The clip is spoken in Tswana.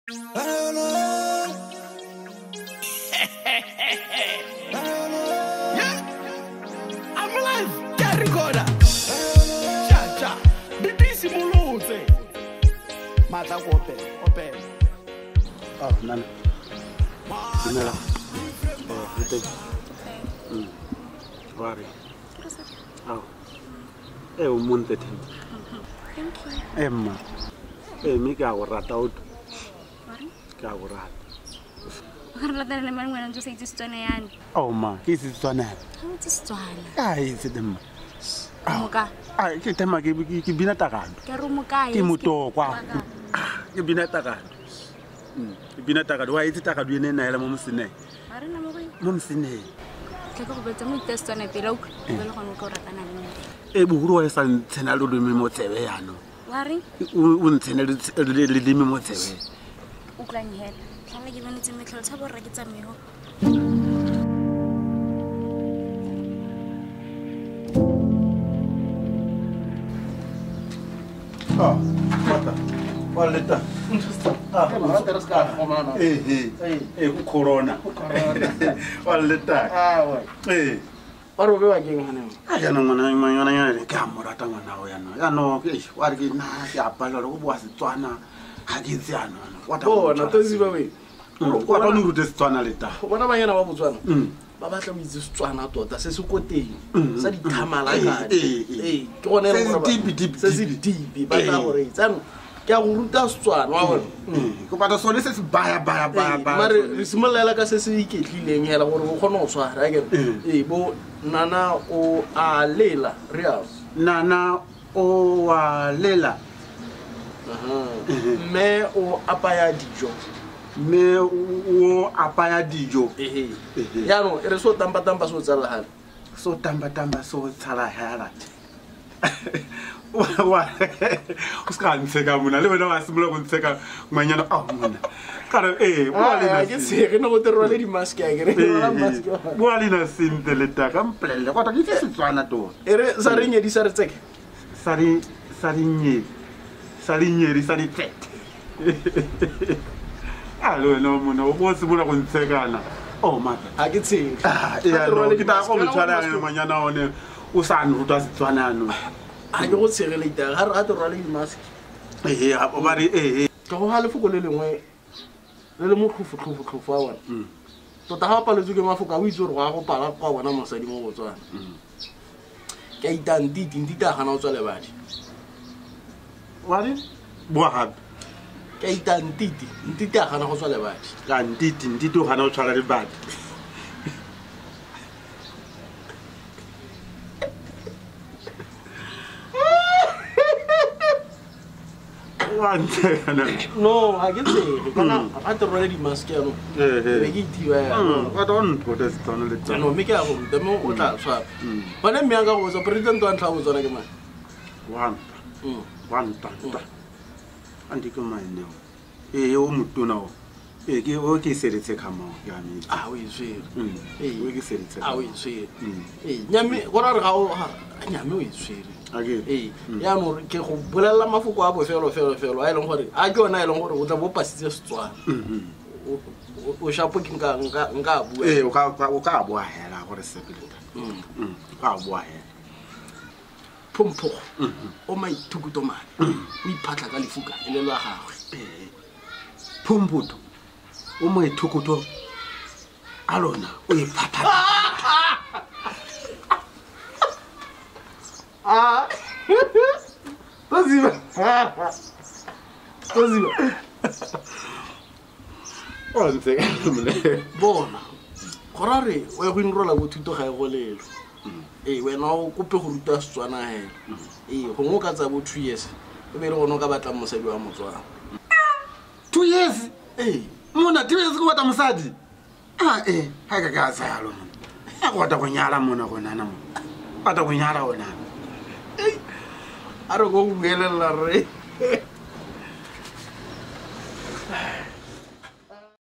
Yeah, I'm alive. Ke a recorda. Cha cha. Di simolotse. Matla ko opela, opela. Oh, nana. Dumela. Eh, teng. Wa re. Ao. Eh, o montle teng. Thank you. Eh, mma. Eh, mme ke a go rata o. Ke a go rata. O ka re latela le mang wena ntse o sa itse Setswana yane? Oh, ma, ke itse Setswana. Ga o itse Setswana. Ke a itse teng, mma. Moka. Ai, ke tema ke bina takano. Ke re mokae? Ke motokwa. Ke bina takano. Ke bina takano. Wa itse takano ene naela mo moseneng. Ga re na mo go eng? Mo moseneng. Tla ke go botsa mo itse Setswana pele o utlwe le gone o ka o ratana le nna. E boholo wa e sa ntshena loleme mo tsebe yaanong. Wa reng? O ntshena loleme mo tsebe. Utlwang hela. Tlhale ke bonetse metlholo tsa borra ke tsamego. Ah, mata. Wa leta. Ah, eh eh. Eh, ku corona. Wa leta. Ah, wa. Eh. Wa re o bewa keng hane? A jaanong ngwana ngwana ngwana ke a mo rata ngwana o jaanong. Jaanong ke wa re ke nna ke a palelwa le go bua Setswana. Ga ke itse jaanong. Wa tla go Bona, Tozi ba we. Wa tla o rute Setswana le ta. Go bona banyana ba Botswana. Ba batla go itse Setswana tota se se ko teng sa dithamalakane. Ee, ke gone e leng gore Se se deep, deep, se se deep. deep, ba tla gore itse. Jaanong ke a go ruta Setswana, wa bona. Ke batla sone se se baya baya baya Ee, baya. mare re simolola ka se se iketlileng hela gore o kgone go tshwara, akere? Ee, bo nana o a lela, rialo. Nana o a lela. Mme o apaya dijo. Mme o apaya dijo. Ehe. Jaanong e re so tampa-tampa so tsala gale. So tampa-tampa so tsala gale. Wa o se ka ntsheka mona le wena wa simolola go ntsheka ngwanyana a mona. Kana eh bua le Ah, nna ke sentle. tshege ne go te rwale di-mask akere. Rwala mask. Bua le nna sentle le taka mpolelele kgotsa ke itse Setswana tota. E re sa re nyedi sa re tseke. Sa re sa re nyedi. Sa re nyedi sa re tsete. A le wena mona o bo simolola go ntshekana. Oh mata. Ha ke tshege. Ah, e Ga te rwale ke tla di-mask. go Kana motshwara go mask. ngwanyana one o sa nruta Setswana no. Ha ke go tshege le itaya, ga re ga te rwale di-mask. Ee, o ba re ee. Ka go ga lefoko le lengwe le le motlhofo-tlhofo-tlhofo a bona. Tota ga o paletswe ke mafoko a o itse gore go a go pala kwa bona mosadi mo Botswana. Ke a ita ntiti, ntiti a gana go tswa lebadi. Wa re? Bua gape. Ke a ita ntiti, ntiti a gana go tswa lebadi. Ka ntiti, ntiti o gana go tshwara lebadi. Wa ntshega na? No, ga ke tshege. Kana ga te rwale di-mask jaanong. Eh. Be ke ithiba jaanong. Wa tla o nthota Setswana le tsona. Jaanong mme ke a go ruta, mme o tla tshwara. Gone mme a ka go botsa, president wa ntlha wa Botswana ke mang? Wa ntlha. Wa ntlha, ntlha. Ante ke mang eo? Ee, o motona o. Ee, ke o ke seretse ka mo, ke a metsi. Ah, o e tshwere. Ee. O ke seretse. Ah, o e tshwere. Ee, nyame, go ra re ga o, ha, nyame o e tshwere. A ke? Ee, jaanong ke go bolelela mafoko a bofelo felo felo a e leng gore, a ke yone a e leng gore o tla bo pasitse Setswana. O shapo ke nka a bua. Ee, o ka a bua hela gore sepe le thata. O ka a bua hela. Phomphogo, o maithukutomane, o iphatlha ka lefuka e le lwa gagwe. Ee. Phomphotho, o maithukuto a lona, o iphatlha. Ah. Toziba. Toziba. O ntse ka mole. Bona. Go ra re o ya go enrolla bo thuto ga e go lelo. Ee, wena o kope go ruta Setswana hela. Ee, gongwe o ka tsaya bo 2 years. E be e le gone o ka batlang mosadi wa Motswana. 2 years? Ee. Mona, 2 years ke batla mosadi? Ah, ee, ha ka ka tsaya lo mona. A go batla go nyala mona gona na mona. Batla go nyala ona. Ei, a re go buelela rre.